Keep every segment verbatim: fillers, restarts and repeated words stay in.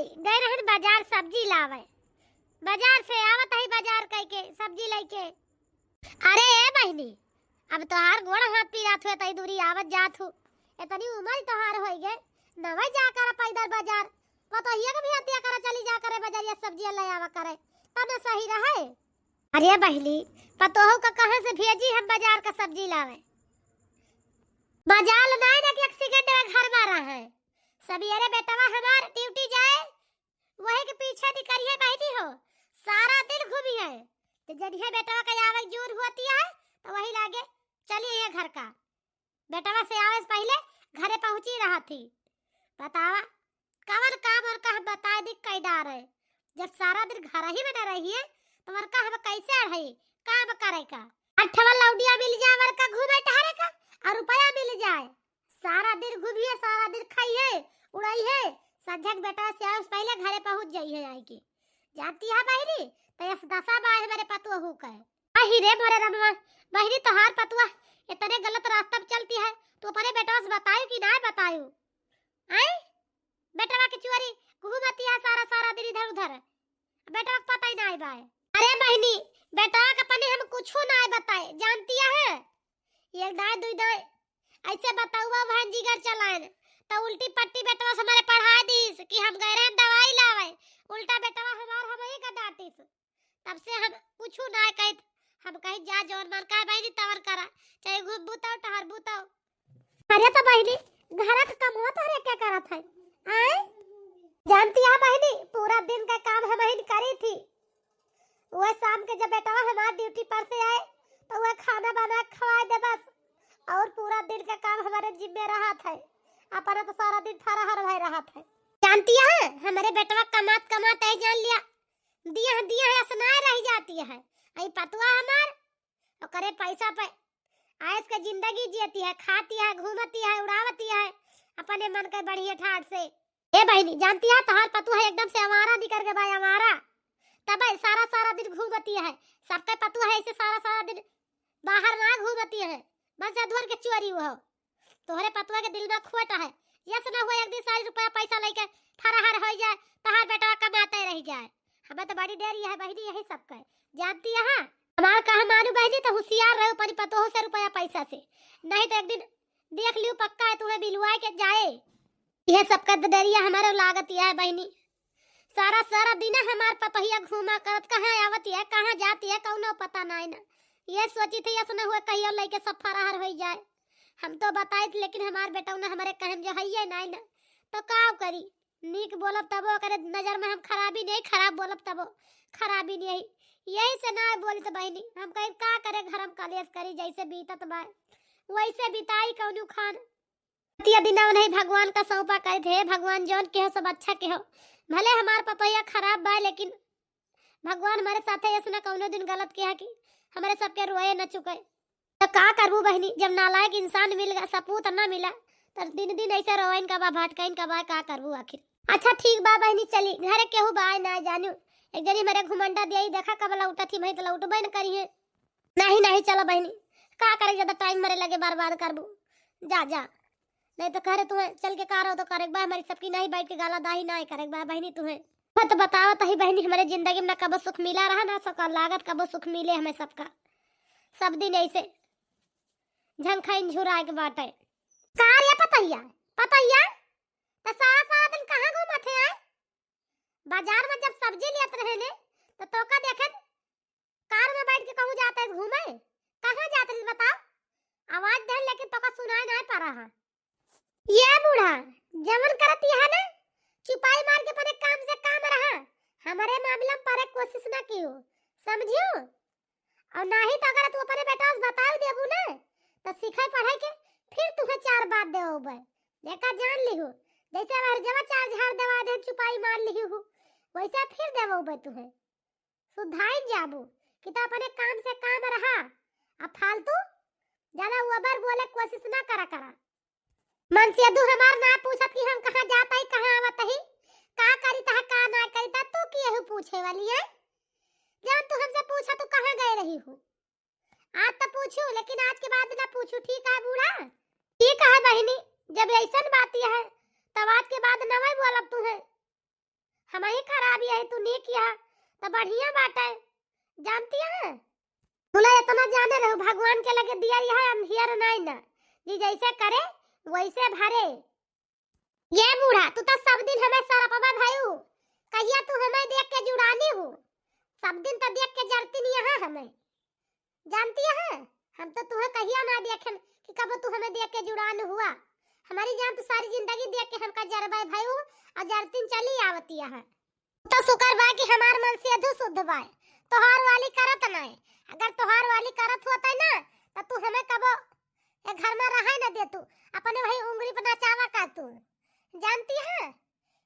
गए रहन बाजार सब्जी लावे, बाजार से आवत ही बाजार कइके सब्जी लइके। अरे ए बहिनी, अब तोहार गोड़ हाथ पिरात हुए, तई दूरी आवत जात हु, इतनी उमर तोहार होई गए, नवई जा कर पैदल बाजार, पतोहिया के भी हत्या कर चली जा करे बाजार या सब्जियां ले आवा करे, तब न सही रहे। अरे बहिनी, पतोहू का कहाँ से भेजी हम बाजार का सब्जी लावे? बाजार नाई ना कि एक सेकंड में घर में रहे। सबियरे बेटवा हमार ड्यूटी जाए, वही के पीछे निकरिए बहिनी हो, सारा दिन घूमिए। तो जनिए बेटवा का आवे जूर होती है, तो वही लागे चलिए ये घर का। बेटवा से आवे से पहिले घरे पहुँची रहत ही। बतावा, कवन काम और का हम बताए दी कई डार है। जब सारा दिन घर ही में न रहिए, तो और का हम कैसे अढ़ाई काम करे का? अठवा लौडिया मिल जाए, और का घूमे टहरे का, और रुपया मिल जाए। सारा दिन घूमिए, सारा दिन खाइए, उड़ाइए। संझक बेटवा से आवे से पहिले घरे पहुँच जाइए आई के। जानती है बहिनी, तो यस दशा बा हमारे पतोहू का। अहि रे मोरे रमवा, बहिनी तोहार पतुआ इतने गलत रास्ता पे चलती है, तू अपने बेटवा से बतायू कि नाय बतायू? आय? बेटवा के चुअरी घूमती है सारा, सारा दिन इधर उधर, बेटवा के पता ही नाय बाय। अरे बहिनी, बेटवा के अपने हम कुछू नाय बताए, जानती है? एक दाय, दुई दाय, ऐसे बतउआ भाई जिगर चलाएन, त उल्टी पट्टी बेटवा से हमारे पढ़ाए दीस कि हम गए रहे दवाई लावे, उल्टा बेटवा हमार हमही का डांटिस। तब से हम कुछू ना कहित, हम कही जा जौन मन का बहिनी तवन करा, चाहे घूम बुताओ, टहर बुताओ। अरे तो बहिनी, घर का काम हो तोहरे क्या करत है? आए? जानती है बहिनी, पूरा दिन का काम हम ही करी थी। वह शाम के जब बेटवा हमार ड्यूटी पर से आए, तो वह खाना बना के खवाए दे बस, और पूरा दिन का काम हमारे जिम्मे रहत है। अपना तो सारा दिन फराहर भय रहत है। जानती है, हमारे बेटवा कमात कमात है जान लिया, दिया दिया है असनाए रह जाती है। आई पतुआ हमार ओकरे पैसा पे आयस के जिंदगी जियती है, खाती है, घूमती है, उड़ावती है अपने मन के बढ़िया ठाट से। ए बहिनी, जानती है तोहार पतुआ है एकदम से आवारा निकर के बा, आवारा। तब सारा सारा दिन घूमती है, सबके पतुआ है ऐसे सारा सारा दिन बाहर ना घूमती है, बस अधुअर के चुअरी वो। तोहरे पतुआ के दिल में खोट है, यस न हुआ एक दिन सारी रुपया पैसा लेके फराहर हो जाए, तोहार बेटवा कमाते रह जाए। हमें तो बड़ी डर यह बहिनी यही सब कहे, जानती है। हमार कहा मानू बहिनी तो होशियार रहो अपनी पतोह से रुपया पैसा से, नहीं तो एक दिन देख लियो पक्का है तुम्हें मिलवाए के जाए। यह सब का डरिया हमारे लागत यह बहिनी। सारा सारा दिन हमार पतोहिया घूमा करत, कहाँ आवत है, कहाँ जाती है, कौनो पता नाई ना। ये सोची थी, ऐसा न हुए कहियो लइके सब फरार हो जाए। हम तो बताइत, लेकिन हमार बेटवा ना हमारे कहन जो है ये नाई ना, तो का करी? नीक बोलब तबो ओकरे नजर में हम खराबी नहीं, खराब बोलब तबो खराबी नहीं। यही से ना बोली तो बहिनी, हम कहीं का करे, घर हम कलेश करी, जैसे बीतत बा वैसे बिताई कौनो खान। तिया दिना उन्हें भगवान का सौंपा करे थे, भगवान जौन के हो सब अच्छा के हो, भले हमार पतोहिया खराब बा, लेकिन भगवान हमारे साथे ऐसा ना कौनो दिन गलत किया कि हमारे सबके रोए न चुके। तो का करबू बहिनी, जब नालायक इंसान मिल गया, सपूत ना मिला, तो दिन दिन ऐसे रोइन का बा, भटकाइन का बा, का करबू आखिर? अच्छा ठीक बा बहिनी, चली घरे, केहू बा ना जानू, एक जनी हमारे घुमंडा दिया, देखा कब लौटत ही, वहीं तो लौटबे न करी है। नहीं नहीं, चलो बहिनी, का करे ज्यादा टाइम मरे लगे बर्बाद करबू, जा जा। नहीं तो कह रहे तुम्हें चल के का रहो तो करे बा, हमारी सबकी नहीं बैठ के गाला दाही नहीं करे बा बहिनी तुम्हें। वो तो बताओ तही बहिनी, हमारे जिंदगी में ना कबो सुख मिला रहा ना सका लागत कबो सुख मिले हमें सबका। सब दिन ऐसे झंखाइन झुराए के बाटे। का रे पतैया, पतैया, त सारा सारा दिन कहाँ घूमत है आए? बाजार में जब सब्जी लियत रहे ने, तो तोका देखे कार में बैठ के कहूँ जाते घूमे, कहाँ जात रही बताओ? आवाज देन लेकिन तोका सुनाए ना पड़ा है। ये बूढ़ा, जवन करत यह ना, चुपाई मार के अपने काम से काम रहा, हमारे मामला में परे कोशिश ना कियो, समझियो? और नाही तो अगर तू अपने बेटा से बताओ देबू ना, तो सिखाई पढ़ाई के फिर तुहे चार बात देबे। देखा जान लिहू, जैसे हर जगह चार झाड़ देवा दे, चुपाई मार लिहू, वैसे फिर देबे तुहे। सुधाइन जाबू कि तो अपने काम से काम रहा, आ फालतू ज्यादा ओवर बोले कोशिश ना करा करा। मन से दू हमार ना पूछत कि हम कहाँ जात हई, कहाँ आवत हई, का करीत है, का ना करीत है, तू की यही पूछे वाली है? जब तू हमसे पूछा तू कहाँ गए रही हो? आज तो पूछू, लेकिन आज के बाद ना पूछू, ठीक है बूढ़ा? ठीक है बहिनी, जब ऐसन बात है तब आज के बाद नवई बोलब तुहे। हमही खराब यही, तू नीक यह, त बढ़िया बाटे। जानती है, तू ना इतना जाने रहू, भगवान के लगे दिया यह अंधियर नाई ना, जी जैसे करे वैसे भरे। ये बूढ़ा, तू तो सब दिन हमें सरपबा भयू, कहिया तू हमें देख के जुड़ानी हू, सब दिन तो देख के जरती नहीं यहाँ हमें। जानती है, हम तो तुहे कहिया ना देखेन कि कबो तू हमें देख के जुड़ान हुआ। हमारी जान तो सारी जिंदगी देख के हमका जरबे भयू और जरतीन चली आवती है। तो शुक्र बा कि हमार मन से अधु शुद्ध बा, तोहार वाली करत नाय। अगर तोहार वाली करत होत है ना, तो तू हमें कबो ए घर में रहे न देतू, अपने वही उंगली पर नचावा करतू। जानती है,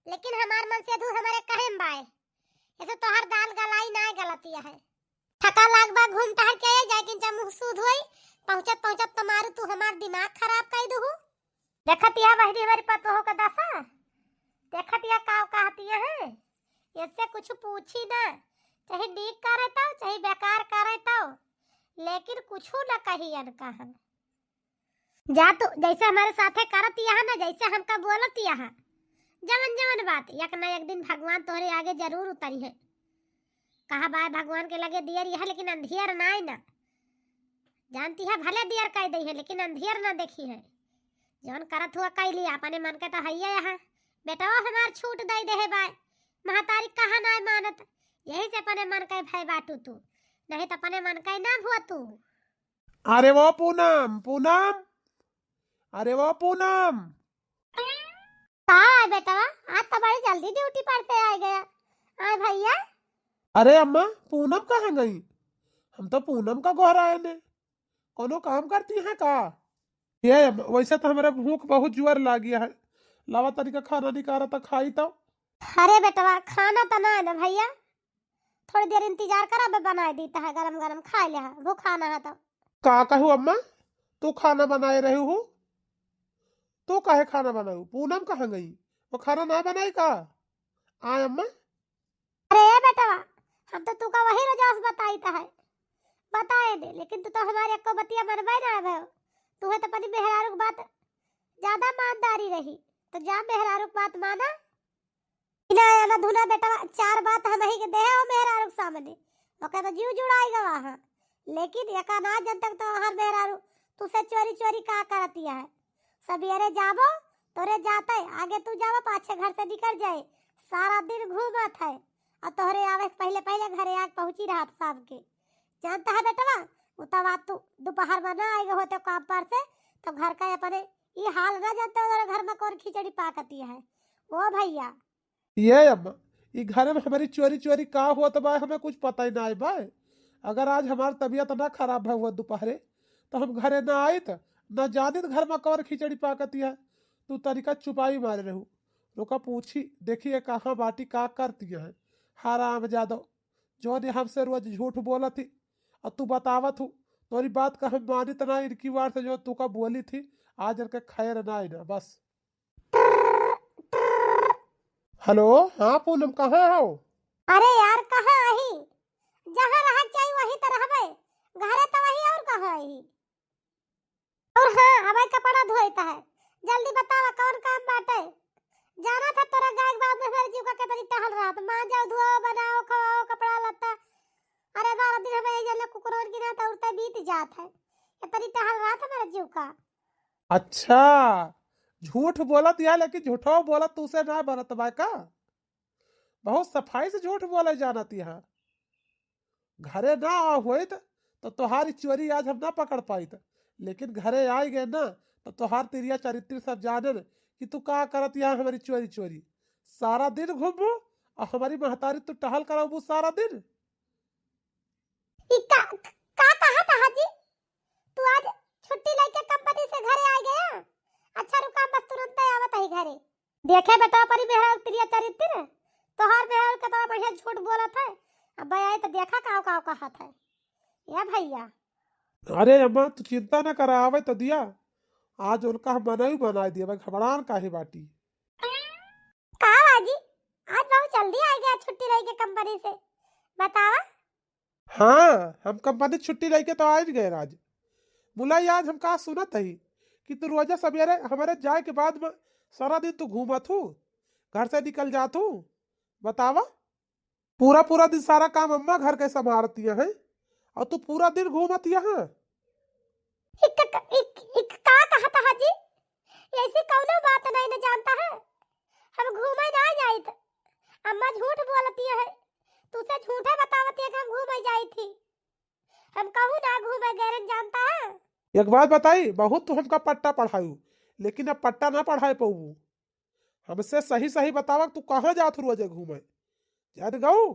लेकिन हमार मन से अधु हमारे कहे में बाय, ऐसे तोहार दाल गलाई ना गलती है। थका लाग बा घूम टहर के आए, जाए किंचा मुंह सूध होई। पहुंचत पहुंचत तो मारू तू हमार दिमाग खराब कर दू। देखत या बहरी हमारी पतोह का दशा, देखत या काव कहती है, इससे कुछ पूछी ना, चाहे नीक करे तो, चाहे बेकार करे तो, लेकिन कुछ न कही अनका हम। जा तू जैसे हमारे साथे करत यहाँ ना, जैसे हमका बोलत यहाँ, जवन जवन बात, एक ना एक दिन भगवान तोहरे आगे जरूर उतरी है। कहा बाय भगवान के लगे दियर यह, लेकिन अंधियर नाय ना। जानती है, भले दियर कह दई है, लेकिन अंधियर ना देखी है। जवन करत हुआ कह लिया, अपने मन के तो हइये यहाँ। बेटवा हमार छूट दे दे है बाय, महतारी कहा नाय मानत, यही से अपने मन के भय बाटू तू, नहीं तो अपने मन के ना भुआ तू। अरे वो पूनम, पूनम, अरे वो पूनम। का है बेटवा, आज तो बड़ी जल्दी ड्यूटी पर से आ गया। आए भैया। अरे अम्मा, पूनम कहाँ गई? हम तो पूनम का गोहराए ने। कोनो काम करती हैं का? ये अम्मा, वैसे तो हमारे भूख बहुत जोर लागी है। लावा तनिका खाना निकारा तो खाई तो। अरे बेटवा, खाना तो ना है ना भैया, थोड़ी देर इंतजार करा, अबे बनाए देता है, गरम गरम खाए ले है, भूखा ना है तो। का कहू अम्मा, तू खाना बनाए रही हो? तू काहे खाना बनाऊ? पूनम कहाँ गई? वो खाना ना बनाई का? आय अम्मा। अरे ए बेटवा, हम तो तू का वही रोजास बताई ता है, बताए दे, लेकिन तू तो हमारे एको बतिया मनबे ना आवे हो। तू है तो अपनी मेहरारू की बात ज्यादा मानदारी रही, तो जा मेहरारू की बात माना। बिना आना धुना बेटवा, चार बात हम ही के देहे हो मेहरारू के सामने, ओके तो जीव जुड़ाई गवा है। लेकिन एका ना जन तक तो हर मेहरारू तू से चोरी चोरी का करतिया है। सवेरे जाबो, तोरे जाते आगे तू जाबो, पाछे घर से निकल जाए, सारा दिन घूमत है और तोहरे आवे से पहले पहले घरे आके पहुंची रहत शाम के। जानता है बेटवा, उ तब आज तू दोपहर में ना आएगा होते काम पर से, तो घर का अपने ई हाल ना जानते उधर घर में कौन खिचड़ी पाकती है। ओ भैया, ये अम्मा, ई घरे में हमारी चोरी चोरी का होत बा, हमें कुछ पता ही ना बा। अगर आज हमार तबीयत ना खराब भा हुआ दोपहरे, तो हम घरे ना आइत, ना जानित घर में कौन खिचड़ी पाकती है। तू तनिका चुपाई मारे रहू, रुका पूछी, देखिए कहाँ बाटी का करती है। हराम जादो, जौन हमसे रोज झूठ बोलत ही, और तू बतावत हूँ, तोरी बात का हम मानित ना, इनकी वार से जो तू का बोली थी, आज इनके खैर ना आई ना, बस। हेलो, हाँ पूनम, कहाँ हो? अरे यार, कहाँ आही? जहाँ रहक चाहिए वहीं तो रहबे, घरे तो वही और कहाँ आही? और हाँ, अबे कपड़ा धोइत है, जल्दी बतावा कौन काम बाटे? जाना था तोरा गाय के बाद में हमारे जीव का कितनी टहल रहा था, माँ जाओ धोओ, बनाओ, खवाओ, कपड़ा लत्ता। अरे बारह दिन हमें यही जले कुकुरों की ना तो उड़ते बीत जात है, इतनी टहल रहा था हमारे जीव का। अच्छा, झूठ बोलत या, लेकिन झूठो बोलत तू से ना बनत बा का? बहुत सफाई से झूठ बोले जानत यहाँ। घरे ना आ होइत तो तोहारी चोरी आज हम ना पकड़ पाइत, लेकिन घरे आइ गए ना, तो तोहार तिरिया चरित्र सब जानन कि तू का करत यहाँ हमारी चोरी चोरी। सारा दिन घूमबू और हमारी महतारी तू टहल कराबू सारा दिन। ई का, का कहा था हाजी? तू आज छुट्टी लेके कंपनी से घरे आ गया? अच्छा रुका, हम बस तुरंत आवत ही घरे। देखे बेटा, अपनी मेहरारू तिरिया चरित्र, तोहार मेहरारू के तरह बढ़िया झूठ बोलत है। अब आई तो देखा काव काव कहत है। या भैया। अरे अम्मा, तू चिंता ना करा, आवे तो दिया। आज उनका हम मनई बनाए दिया, भाई घबरान काहे बाटी? का बाजी, आज बहुत जल्दी आ गया छुट्टी लेके कंपनी से, बतावा। हाँ, हम कंपनी छुट्टी लेके तो आज गए आज। मुलाई, आज हम का सुनत हई कि तू रोजा सवेरे हमारे जाए के बाद में सारा दिन तू घूमत हूँ, घर से निकल जात हूँ, बतावा, पूरा पूरा दिन सारा काम अम्मा घर के संभारतिया हैं और तू पूरा दिन घूमतिया हैं। इक, इक, इक का कहत हा जी? ऐसी कौनो बात नहीं न जानता है। हम घूमे ना जाइत। अम्मा झूठ बोलतिया है। तुसे झूठे बतावतिया कि हम घूमे जाइत ही। हम कहूँ ना घूमे गैरन जानता है। एक बात बताई, बहुत तू हमका पट्टा पढ़ायू, लेकिन अब पट्टा ना पढ़ाए पउबू। हमसे सही सही बतावा, तू कहाँ जात हू रोजे घूमे? जात गऊ?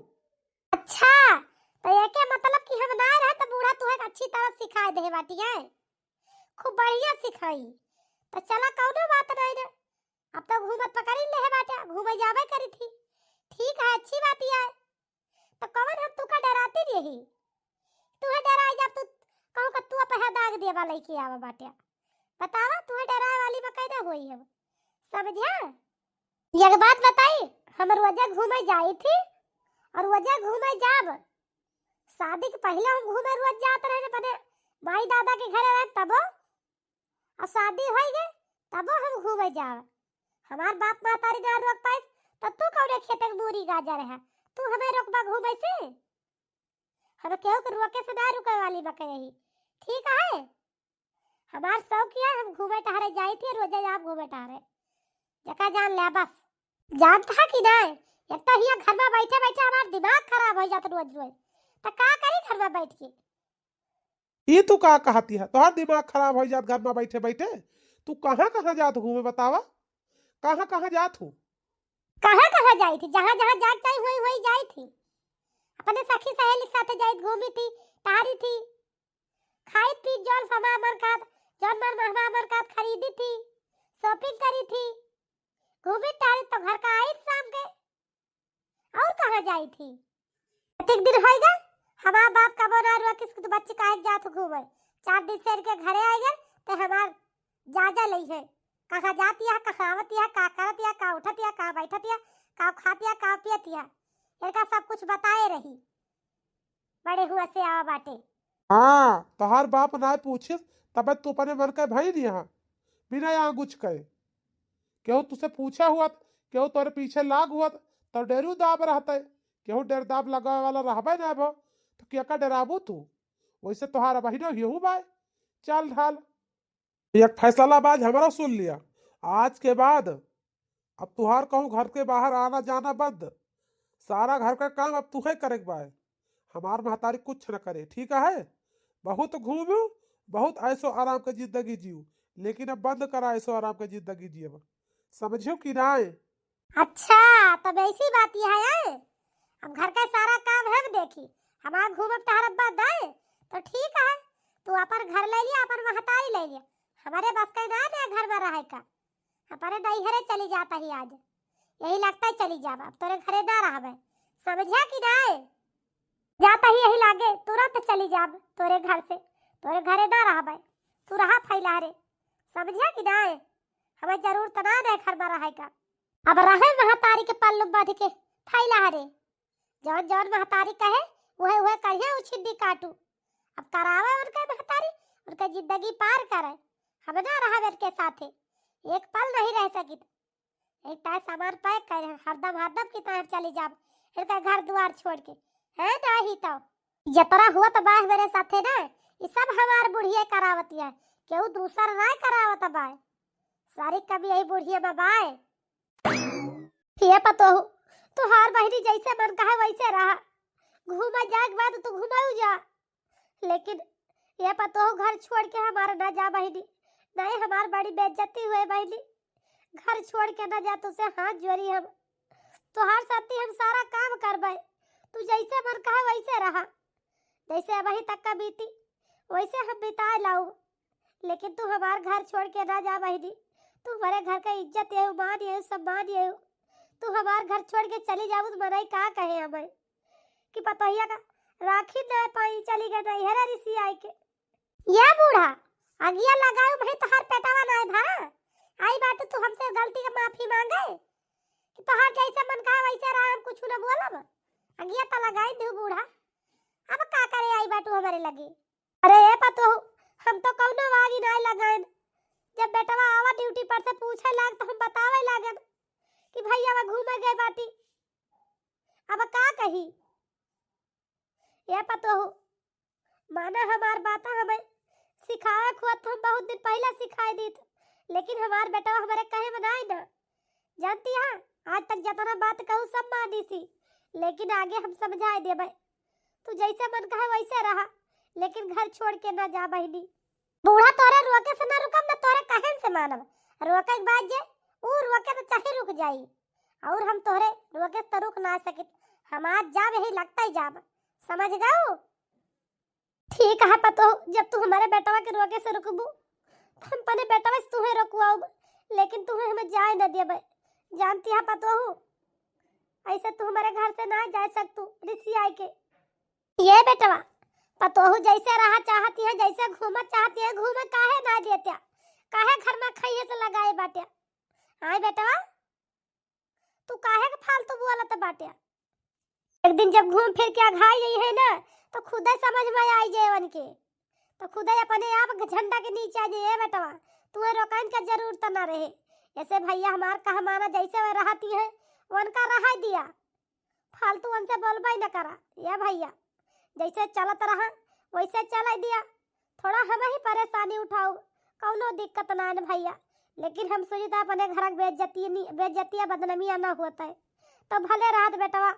अच्छा, तो एके मतलब कि हम ना रहे तो बूढ़ा तुहे अच्छी तरह सिखाए दे बाटी है। खूब बढ़िया सिखाई। तो चला, कौनो बात नहीं रे। अब तो घूमत पकड़ी ले है बाटे, घूमे जाबे करी थी। ठीक है, अच्छी बात ही है। तो कवन हम तुका डराती रही? तुहे डराई जब तू कहूँ का तू अपना दाग देवा लेके आवा बाटे। बतावा, तुहे डराए वाली बा कैदा होई हम। समझा? एक बात बताई, हम रोजे घूमे जाई थी और रोजे घूमे जाब। शादी के पहले हम घूमे रोज जात रहे अपने माई दादा के घरे रहे तबो, और शादी होई गए तबो हम घूमे जाब। हमार बाप महतारी ना रोक पाए तो तू कौने खेते के मूरी गाजर है, तू हमें रोकबा घूमे से? हम केहू के रोके से ना रुके वाली बा कहीं। ठीक है, हमार शौक है, हम घूमे टहरे जाई थी, रोजे जाब घूमे टहरे। जका जान ले बस। जानता है कि नहीं, एक तो हिया घर में बैठे बैठे हमार दिमाग खराब हो जात रोज रोज। तो का करी घर में बैठ के? ई तू का कहती है? तोहार दिमाग खराब हो जात घर में बैठे बैठे। तू कहाँ कहाँ जात घूमे बतावा? कहाँ कहाँ जात हूँ? कहाँ कहाँ जाई थी? जहाँ जहाँ जात जाई हुई हुई जाई थी। अपने सखी सहेली के साथ जाई घूमी थी, टहरी थी, खाई पी जौन सामान मन का, जौन मन महमा मन का खरीदी थी, shopping करी थी, घूमी टहरी तो घर का आई शाम के। और कहाँ जाई थी? एक दिन होई गए, हमार बाप कबो ना रोकिस कि तू बच्ची काहे के जात हो घूमे। चार दिन से इनके घरे आई गए, ते हमार जाजा लई है। कहाँ जाती है, कहाँ आवती है, का करती है, का उठती है, का बैठती है, का खाती है, का पियती है। इनका सब कुछ बताए रही। बड़े हुआ से आवा बाटे। हाँ, तोहार बाप ना पूछिस, तबे तू अपने मन के भई दिया, बिना यहाँ गुछ कहे। केहू तुसे पूछे हुअत, केहू तोरे पीछे लाग हुअत, तो डेरू दाब रहते। केहू डेर दाब लगावे वाला रहबे ना भो, तो क्या का डेराबू तू? वैसे तोहार बहिनो हिहू बाय। चल ढाल। एक फैसलाबाज हमरा सुन लिया, आज के बाद अब तुहार कहूँ घर के बाहर आना जाना बंद। सारा घर का काम अब तुहे करे के बाय। हमार महतारी कुछ न करे, ठीक है? बहुत घूमू, बहुत ऐसो आराम के जिंदगी जियू, लेकिन अब बंद करा ऐसो आराम के जिंदगी जियब। समझियो कि नाय? अच्छा, तब ऐसी बात यह है, हैं? अब घर का सारा काम हम देखी, हमार घूमब टहरब बंद है, तो ठीक है, तू अपन घर ले लिया, अपन महतारी ले लिया, हमारे बस का ना है घर में रहे का। अपने नैहरे चली जाता ही आज, यही लगता है चली जाब, अब तोरे घरे ना रहबे, समझा कि नाय? जाता ही यही लागे, तुरंत चली जाब तोरे घर से, तोरे घरे ना रहबे, तू रहा फैला रे, समझा कि नाय? हमें जरूरत ना है घर में रहे का। अब रहे महतारी के पल्लू बांध के फैला रे, जौन जौन महतारी कहे, उहे उहे करिहे उछिन्नी काटू। अब करावे उनके महतारी, उनके जिंदगी पार करे। हम ना रहब इनके साथे, एक पल नहीं रह सकित। एक ताय सामान pack करे, हरदम हरदम की ताय चली जाब इनका घर दुआर छोड़ के, है नहीं तो। जतरा हुआ तो बाह मेरे साथे ना, ये सब हमार बुढ़िया करावत है, केहू दूसर ना करावत बाय। सारी कमी यही बुढ़िया में बाय। हे पतोहू, तोहार बहिनी जैसे मन कहे वैसे रहा। घूमे जाए के बाद तू घुमाऊ जा, लेकिन ये पतोहू घर छोड़ के हमारे ना जा बहिनी, नहीं हमार बड़ी बेइज्जती हुए बहिनी। घर छोड़ के ना जा, तुसे हाथ जोड़ी हम, तोहार साथी हम सारा काम करबे, तू जैसे मन कहे वैसे रहा। जैसे अबही तक का बीती वैसे हम बिताए लाऊ, लेकिन तू हमार घर छोड़ के ना जा बहिनी। तू हमारे घर का इज्जत यहू, मान यहू, सम्मान यहू। तू हमार घर छोड़ के चली जाबू तो मनई का कहे हमें कि पतोहिया का राखी ना पाई, चली गए नैहरा रिसी आए के। ये बूढ़ा, अगिया लगाऊ भाई, तोहार पेटवा ना है भरा। आई बाटू तू हमसे गलती का माफी मांगे कि तोहार जैसे मन कहा वैसे रहा, हम कुछ ना बोलब। अगिया तो लगाई दू बूढ़ा, अब का करे आई बाटू हमारे लगे। अरे ए पतोहू, हम तो कौनो वागी नाय लगाएन। जब बेटवा आवा ड्यूटी पर से पूछे लाग तो हम बतावे लागन कि भैया वो घूमे गए बाटी। अब का कही? ए पतोहू, माना हमार बात, हमें सिखावे खुआ तो हम बहुत दिन पहले सिखाई दीत, लेकिन हमार बेटवा हमारे कहे में नाई ना। जानती है, आज तक जितना बात कहू सब मानी सी, लेकिन आगे हम समझाए देबे। तू जैसे मन कहे वैसे रहा, लेकिन घर छोड़ के ना जा बहिनी। बूढ़ा तोरे रोके से ना रुकब, ना तोरे कहे से मानब। रोके के बाद जे ऊ रोके तो चाहे रुक जाई, और हम तोरे रोके से तो रुक ना सकित। हम आज जाब, यही लगता ही जाब, समझ गऊ? ठीक है पतोहू, जब तू हमारे बेटवा के रोके से रुकबू, तो हम अपने बेटवा से तुहे रोकवाउब, लेकिन तुहे हमें जाए न देबे। जानती है पतोहू, ऐसे तू हमारे घर से ना जा सकतू रिसियाई के। ये बेटवा, पतोहू जैसे रहा चाहती है, जैसे घूमा चाहती है, घूमे काहे ना देत्या? काहे घर में खइये से लगाए बाट्या? आए बेटवा, तू काहे के फालतू बोलत बाट्या? एक दिन जब घूम फिर के अघाई जाई है ना, तो खुदे समझ में आई जाए उनके, तो खुदे अपने आप झंडा के नीचे आ जाए। ए बेटवा, तुहे रोकइन का जरूरत ना रहे। ऐसे भैया हमार कहा माना, जैसे वह रहती है, उनका रहा दिया, फालतू उनसे बोलबे न करा। ए भैया, जैसे चलत रहा, वैसे चले दिया। थोड़ा हम ही परेशानी उठाओ, कौनो दिक्कत ना है न भैया, लेकिन हम सोचित अपने घर के बेइज्जती नी-, बेइज्जतिया बदनामिया ना होत है, तो भले रहत बेटवा,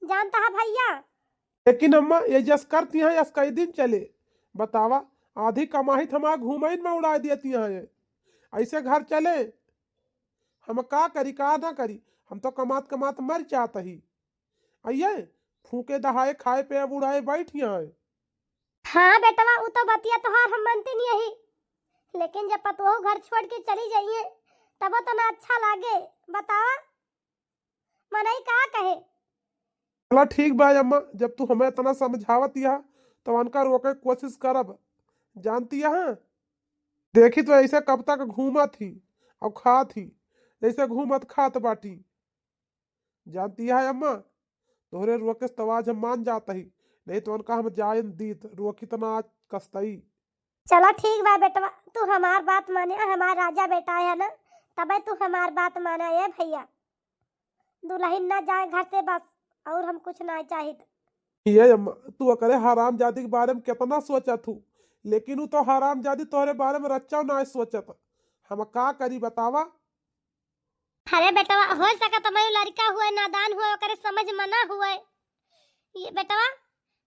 जानता है भैया। लेकिन अम्मा, ये जस करती हैं, यस कई दिन चले? बतावा, आधी कमाई तो हमार घूमइन में उड़ा देती हैं। ऐसे घर चले? हम का करी, का ना करी? हम तो कमात कमात मर जात ही। अइये, फूके दहाए, खाए पे अब उड़ाए बैठ यहाँ है। हाँ बेटवा, उ तो बतिया तोहार हम मनती नहीं यही, लेकिन जब पतोहू घर छोड़ के चली जाइए, तब तो ना अच्छा लागे। बतावा, मनई का कहे? चला ठीक बा अम्मा, जब तू हमें इतना समझावत यह, तो उनका रोके के कोशिश करब। जानती यहाँ, देखी तो ऐसे कब तक घूमत ही और खात ही, जैसे घूमत खात बाटी। जानती है अम्मा, तोहरे रोके से तो आज हम मान जात ही, नहीं तो उनका हम जायन दीत, रोकी तो ना आज कस्तई। चला ठीक बा बेटवा, तू हमार बात माने, हमार राजा बेटा है ना, तबे तू हमार बात माना। ए भैया, दुल्हन ना जाए घर से बस, और हम कुछ ना चाहित। ये अम्मा, तू ओकरे हरामजादी के बारे में कितना सोचत हूँ, लेकिन उ तो हरामजादी तोहरे बारे में रच्चा ना सोचत। हम का करी बतावा? अरे बेटवा, हो सकत मैं लड़का हुए, नादान हुए, ओकरे समझ में ना हुए। ये बेटवा,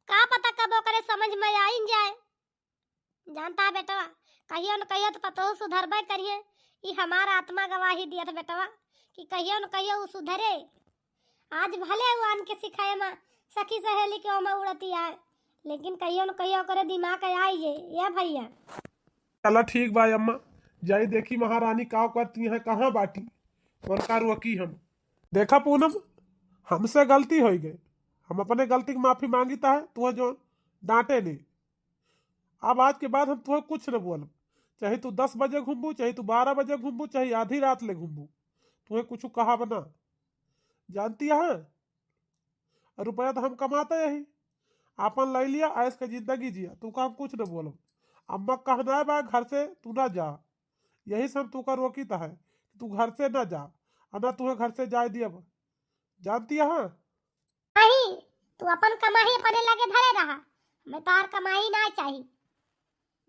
का पता कब ओकरे समझ में आइन जाए। जानता है बेटवा, कहियो न कहियो तो पतोहू सुधरबे करिए। ई हमार आत्मा गवाही दियत बेटवा कि कहियो न कहियो उ सुधरे। आज भले उ आन के सिखाए में सखी सहेली के ओमा उड़ती आए, लेकिन कहियो न कहियो ओकरे दिमाग आई जे, ए भैया। चला ठीक बा अम्मा, जाई देखी महारानी का करती हैं, कहाँ बाटी, उनका रोकी हम। देखा पूनम, हमसे गलती होइ गई, हम अपने गलती की माफी मांगित है, तू जो डांटे नहीं। अब आज के बाद हम तुहे कुछ न बोलब, चाहे तू दस बजे घूमबू, चाहे तू बारह बजे घूमबू, चाहे आधी रात ले घूमबू, तुहे कुछ कहा बना। जानती है, रुपया तो हम कमाते यही, आपन लै लिया, ऐश के जिंदगी जिया, तू का हम कुछ न बोलब। अम्मा कहना है बा घर से तू ना जा, यही से हम तू का रोकित है कि तू घर से ना जा, और ना तुहे घर से जाए दियब। जानती है? नहीं, तू अपन कमाई अपने लगे धरे रहा, हमें तोहार कमाई ना चाही।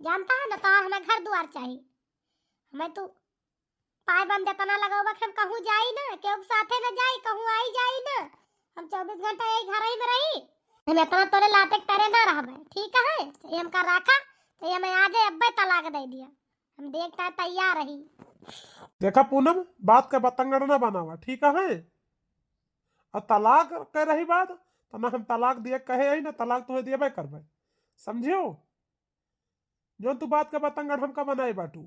जानता है ना, तोहार हमें घर दुआर चाही। हमें तू पाए बंद इतना लगावा कि हम कहूँ जाई ना, केहू के साथे ना जाई, कहूँ आई जाई ना। हम चउबीस घंटा यही घर ही में रही। हम इतना तोरे लाते के तरे ना रहबे, ठीक है? चाहे हमका राखा, चाहे हमें आज अब्बे तलाक दे दिया, हम देखता है तैयार रही। देखा पूनम, बात का बतंगड़ ना बनावा, ठीक है? और तलाक के रही बात, तो ना हम तलाक दिए कहे ही ना, तलाक तुम्हें दिएबे करबे, समझियो? जौन तू बात का बतंगड़ हमका बनाए बाटू,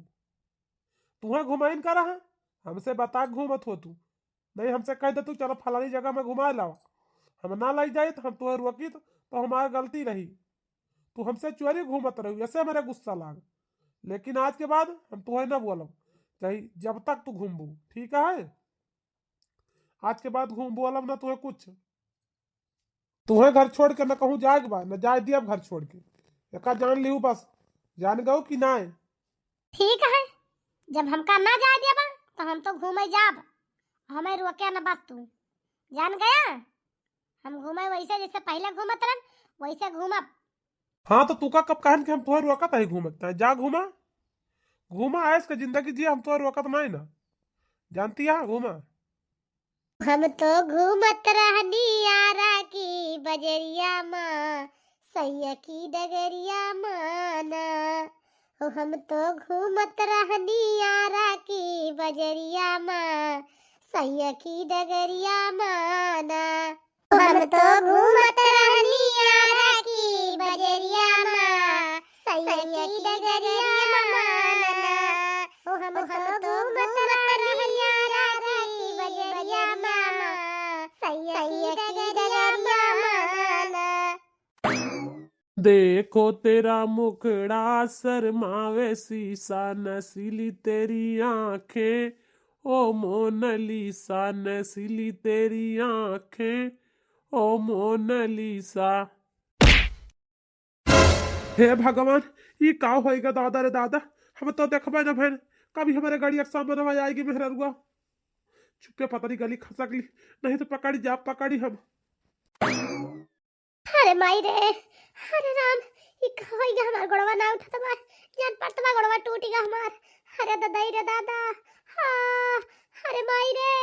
तुहें घुमाइन करा है, हमसे बता के घूमत हो तू। नहीं, हमसे कह दे तू, चलो फलानी जगह में घुमा लाओ, हम ना लै जाइत, हम तुहें रोकित, तो हमार गलती रही। तू हमसे चोरी घूमत रहू, ऐसे मेरे गुस्सा लाग। लेकिन आज के बाद हम तुहें ना बोलब, चाहे जब तक तू घूमबू, ठीक है? आज के बाद घूम बोलब ना तुहें कुछ। तुहें घर छोड़ के न कहूँ जाए के बा, न जाए दियब घर छोड़ के। एका जान लिहू बस, जान गऊ कि नाय? ठीक है, जब हमका ना जाए दियबा, तो हम तो घूमे जाब, हमें रोके न बस तू, जान गया? हम घूमे वैसे जैसे पहले घूमत रहन, वैसे घूमब। हाँ, तो तू का कब कहन कि हम तोहे रोकत है घूमत? तै जा घूमा, घूमा, ऐश के जिंदगी जिया, हम तोहे रोकत नहीं ना, जानती है, घूमा। हम तो घूमत रहनी आरा की बजरिया मा, सैया की डगरिया माना। ओ हम तो घूमत रहनी आरा की बजरिया मा, सैया की डगरिया माना। ओ हम तो घूमत रहनी आरा की बजरिया मा, सैया की डगरिया माना। ओ हम तो घूमत रहनी आरा की बजरिया मा, सैया की डगरिया माना। देखो तेरा मुखड़ा शर्मावे शीशा, नशीली तेरी आंखें, ओ मोनालिसा, नशीली तेरी आंखें, ओ मोनालिसा। हे भगवान, ई का होइगा दादा रे दादा, हम तो देखबे न भैन, कभी हमरे गाड़ी के सामने आएगी मेहररुआ। चुप्पे पतरी गली खसक ली, नहीं तो पकड़ी जा, पकड़ी हम। अरे माई रे, अरे राम, ई का होइगा, हमार गोड़वा ना उठत बा, जान पड़त बा गोड़वा टूटिगा हमार। अरे ददाई रे दादा, हाँ, अरे माई रे।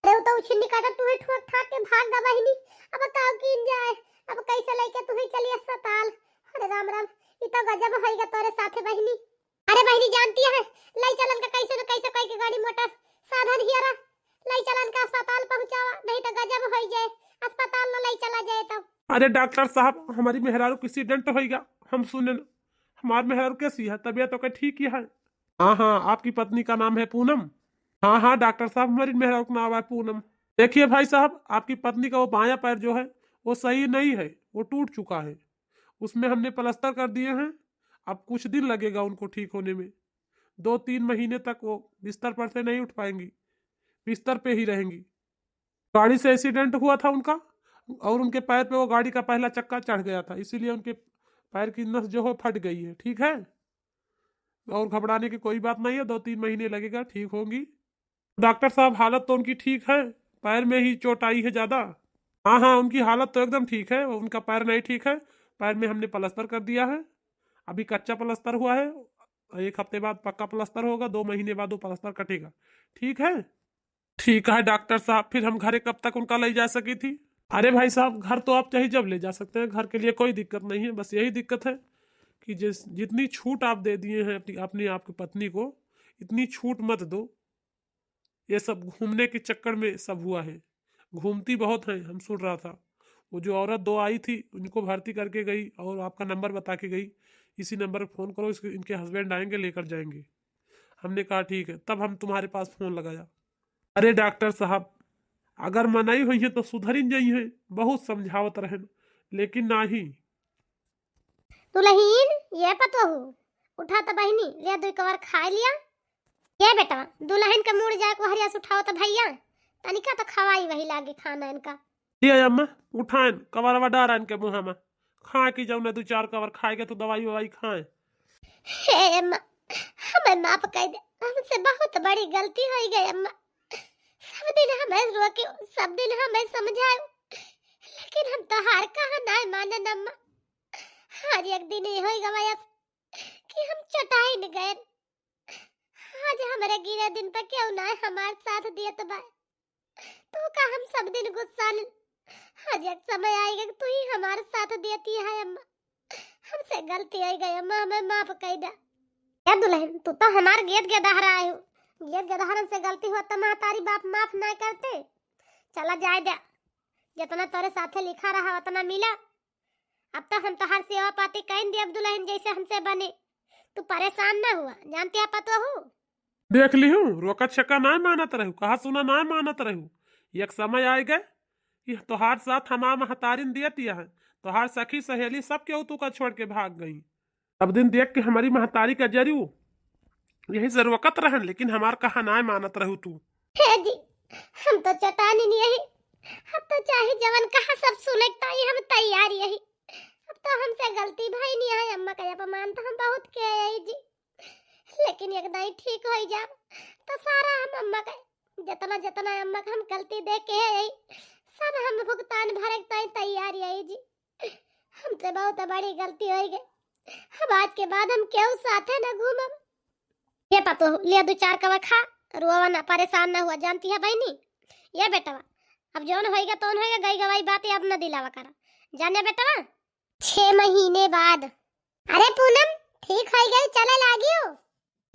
अरे उ तो उछिन्नी काटा तू है ठुक ठाक के भाग गा बहिनी, अब का कीन जाए, अब कैसे लेके तू ही चली अस्पताल। अरे राम राम, ई तो गजब होइगा तोरे साथे बहिनी। अरे बहिनी जानती है, लई चलन का कैसे न कैसे कई के गाड़ी मोटर साधन हियरा, लई चलन का अस्पताल पहुँचावा, नहीं तो गजब होई जाए, अस्पताल न लई चला जाए तब। अरे डॉक्टर साहब, हमारी मेहरारू के एक्सीडेंट होइगा, हम सुने न, हमार मेहरारू कैसी है, तबीयत ओके ठीक ही है? हाँ हाँ, आपकी पत्नी का नाम है पूनम। हाँ हाँ डॉक्टर साहब, हमारी मेहरारू का नाम है पूनम। देखिए भाई साहब, आपकी पत्नी का वो बायां पैर जो है, वो सही नहीं है, वो टूट चुका है। उसमें हमने प्लास्टर कर दिए हैं, अब कुछ दिन लगेगा उनको ठीक होने में। दो तीन महीने तक वो बिस्तर पर से नहीं उठ पाएंगी, बिस्तर पे ही रहेंगी। गाड़ी से एक्सीडेंट हुआ था उनका और उनके पैर पे वो गाड़ी का पहला चक्का चढ़ गया था, इसीलिए उनके पैर की नस जो है फट गई है, ठीक है? और घबराने की कोई बात नहीं है, दो तीन महीने लगेगा, ठीक होंगी। डॉक्टर साहब, हालत तो उनकी ठीक है, पैर में ही चोट आई है ज़्यादा। हाँ हाँ, उनकी हालत तो एकदम ठीक है, उनका पैर नहीं ठीक है, पैर में हमने प्लास्टर कर दिया है, अभी कच्चा प्लास्टर हुआ है, एक हफ्ते बाद पक्का प्लास्टर होगा, दो महीने बाद वो प्लास्टर कटेगा, ठीक है? ठीक है डॉक्टर साहब, फिर हम घरे कब तक उनका ले जा सकी थी? अरे भाई साहब, घर तो आप चाहे जब ले जा सकते हैं, घर के लिए कोई दिक्कत नहीं है। बस यही दिक्कत है कि जिस जितनी छूट आप दे दिए हैं अपनी अपने आपकी पत्नी को, इतनी छूट मत दो। ये सब घूमने के चक्कर में सब हुआ है, घूमती बहुत है, हम सुन रहा था। वो जो औरत दो आई थी, उनको भर्ती करके गई और आपका नंबर बता के गई, इसी नंबर पर फ़ोन करो, इसके इनके हस्बैंड आएंगे, लेकर जाएंगे। हमने कहा ठीक है, तब हम तुम्हारे पास फ़ोन लगाया। अरे डॉक्टर साहब, अगर मनई होइहैं तो सुधरिन जइहैं, बहुत समझावत रहेन, लेकिन नाही। दुलहिन, ये पतोहू, उठा त बहिनी, ले दुई कवर खाए लिया। ये बेटवा, दुलहिन के मूड़ जाए को हरिया से उठाओ त भैया, तनिका तो खवाई वही लागे खाना इनका। लिया अम्मा, उठाएन, कवरवा डारा इनके मुँह में। खाए की जौने दुई चार कवर खाए के तो दवाई ववाई खाए। हे अम्मा, हमें माफ कर दे, हमसे बहुत बड़ी गलती हो गई अम्मा। सब दिन हमें रोके, सब दिन हमें समझाए, लेकिन हम तोहार कहा ना मानन अम्मा। आज एक दिन ये हो गवा कि हम चटाई न गए। आज हमारे गिरे दिन पर क्यों ना हमार साथ दियत बा। तू का हम सब दिन गुस्सा न, आज एक समय आएगा कि तू ही हमार साथ देती है अम्मा। हमसे गलती हो गई अम्मा, हमें माफ कर दे। ए दुलहिन, तू तो हमार गेद गेदहरा आए हो। गेद गेदहरन से गलती हुआ तो महतारी बाप माफ ना करते। चला जाए दे, जितना तोरे साथे लिखा रहा उतना मिला। अब तो हम तोहार सेवा पाती कइन दियब दुलहिन, जैसे हमसे बने। तू परेशान ना हुआ, जानती है पतोहू। देख लिहू, रोका छेका नाय मानत रहू, कहा सुना नाय मानत रहू। एक समय आए गए कि तोहार साथ हमार महतारिन दियत है, तोहार सखी सहेली सब केहू तू का छोड़ के भाग गई। सब दिन देख के हमारी महतारी का जरू, यही से रोकत रहन, लेकिन हमार कहा नाय मानत रहू तू। हे जी, हम तो चटानी नहीं यही, अब तो चाहे जवन कहा सब सुने के ताई हम तैयार यही। अब तो हमसे गलती भई नहीं है, अम्मा का अपमान तो हम बहुत किए यही जी, लेकिन एक दाई ठीक हो जाब तो सारा हम अम्मा का जितना जितना अम्मा का हम गलती देख के है यही, सब हम भुगतान भरे के ताई तैयार यही जी। हमसे बहुत बड़ी गलती होइ गई। अब आज के बाद हम केहू साथे न घूमब। ये पतोह, ले दो चार कवा खा, रोवा ना, परेशान ना हुआ, जानती है बहिनी। ये बेटवा, अब जौन होइगा तौन होइगा, गई गवाई बात याद न दिलावा करा, जाने बेटवा। छह महीने बाद। अरे पूनम, ठीक होइ गई, चले लागियो।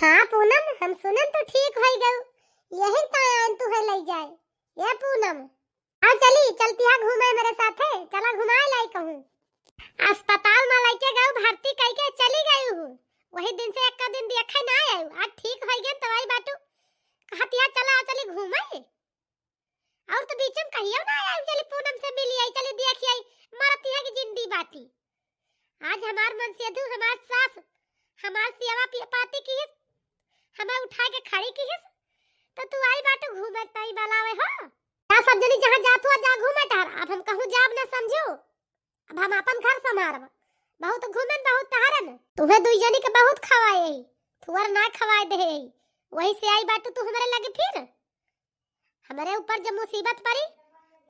हाँ पूनम, हम सुनन तो ठीक होइ गयो, यही तायन तुहे लई जाए। ये पूनम, आओ चली, चलती है घूमे मेरे साथे, चला घुमाए लाई कहूँ। अस्पताल में लइके गयो, भर्ती कइके चली गयो हूँ। वही दिन से एक दिन देखे ना आयो। आज ठीक होइ गए तो आई बाटू, कहती है चला चली घूमे। और तो बीच में कहियो ना आयो, चली पूनम से मिली आई, चली देखी आई, मरती है कि जिंदी बाटी। आज हमार मन से तू हमार सास हमार सेवा पि-, पाती किहिस, हमें उठा के खड़ी किहिस, तो तू आई बाटू घूमे ताई बलावे हो। का सब जनी जहाँ जात हुआ जा घूमे टहर, अब हम कहूँ जाब न समझो, अब हम अपन घर संभारब। बहुत घूमेन, बहुत टहरन, तुम्हें दुई जनी के बहुत खवाए ही, थुअर ना खवाए दे ही, वही से आई बाटू तू हमरे लगे फिर। हमरे ऊपर जब मुसीबत पड़ी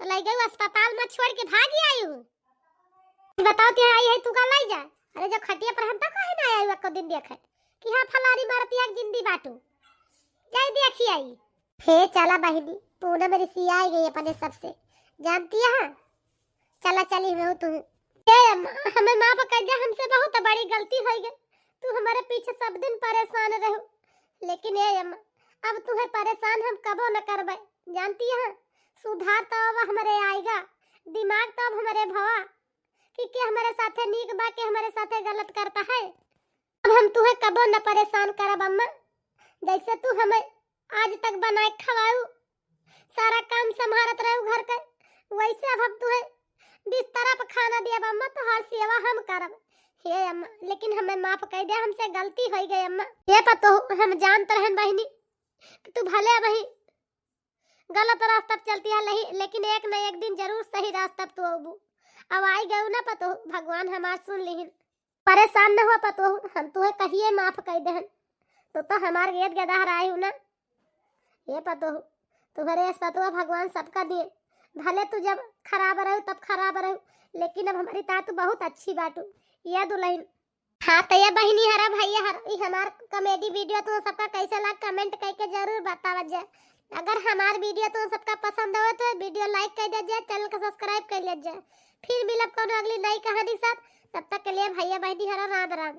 तो लई गई अस्पताल में छोड़ के भागी आई हूँ। बताओ ते आई है तू का लई जा। अरे जब खटिया पर हम तो कहे ना आई एको दिन देखे कि हाँ फलानी मरती है जिंदी बाटू, जाई देखी आई। हे चला बहिनी, पूनम रिसियाई गई अपने सबसे, जानती है। चला चली मैं तू। ए अम्मा, हमें माफ कर दे, हमसे बहुत बड़ी गलती होइ गई। तू हमारे पीछे सब दिन परेशान रहू, लेकिन ए अम्मा, अब तुहे परेशान हम कबो न करबे, जानती है। सुधार तो अब हमरे आएगा, दिमाग तो अब हमरे भवा कि के हमरे साथे नीक बा, के हमरे साथे गलत करता है। अब हम तुहे कबो न परेशान करब अम्मा, जैसे तू हमें आज तक बनाए खवाऊ, सारा काम संभारत रहू घर के, वैसे अब हम तुहे बिस्तरा पर खाना दियब अम्मा, तोहार सेवा हम करब। हे अम्मा, लेकिन हमें माफ कर दे, हमसे गलती होइ गई अम्मा। ये पतोह, हम जानत रहन बहिनी कि तू भले अबही गलत रास्ता पर चलती है लही, लेकिन एक न एक दिन जरूर सही रास्ता पर तू अबू। अब आई गऊ ना पतोह, भगवान हमार सुन लिहिन। परेशान न हुआ पतोह, हम तुहे कहिए माफ कर देहन। तू तो हमार गेद गदा हराए हूँ ना। ये पतोह, तुहरे अस पतोह भगवान सबका दिए। भले तू जब खराब रहू तब खराब रहू, लेकिन अब हमारी ता तू बहुत अच्छी बाटू। ये दुल्हन। हाँ तो ये बहिनी हरा भैया हर, ई हमार comedy video तुम सबका कैसे लाग comment करके जरूर बतावत जाए। अगर हमार video तुम सबका पसंद हो तो video like कर दे जाए, channel का subscribe कर ले जाए। फिर मिलब कोनो अगली नई कहानी साथ, तब तक के लिए भैया बहिनी हरा राम राम।